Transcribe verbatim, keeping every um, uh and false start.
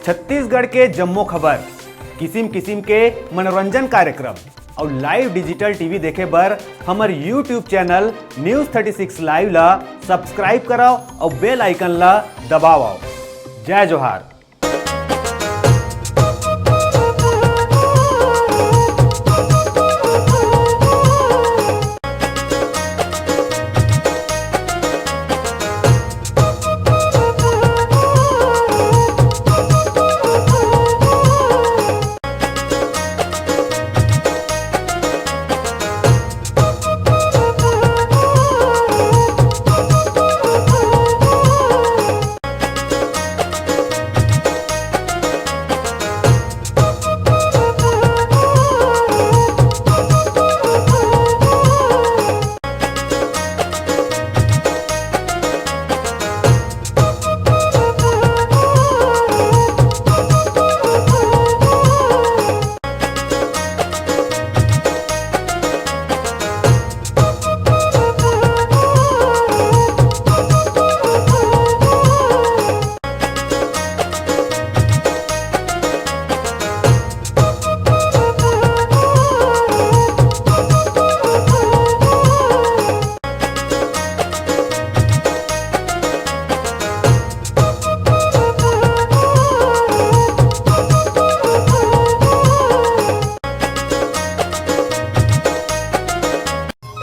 छत्तीसगढ़ के जम्मो खबर, किसिम किसिम के मनोरंजन कार्यक्रम अउ live digital T V देखे बर हमर YouTube channel News thirty six Live ला subscribe करव अउ bell icon ला दबावव। जय जोहार।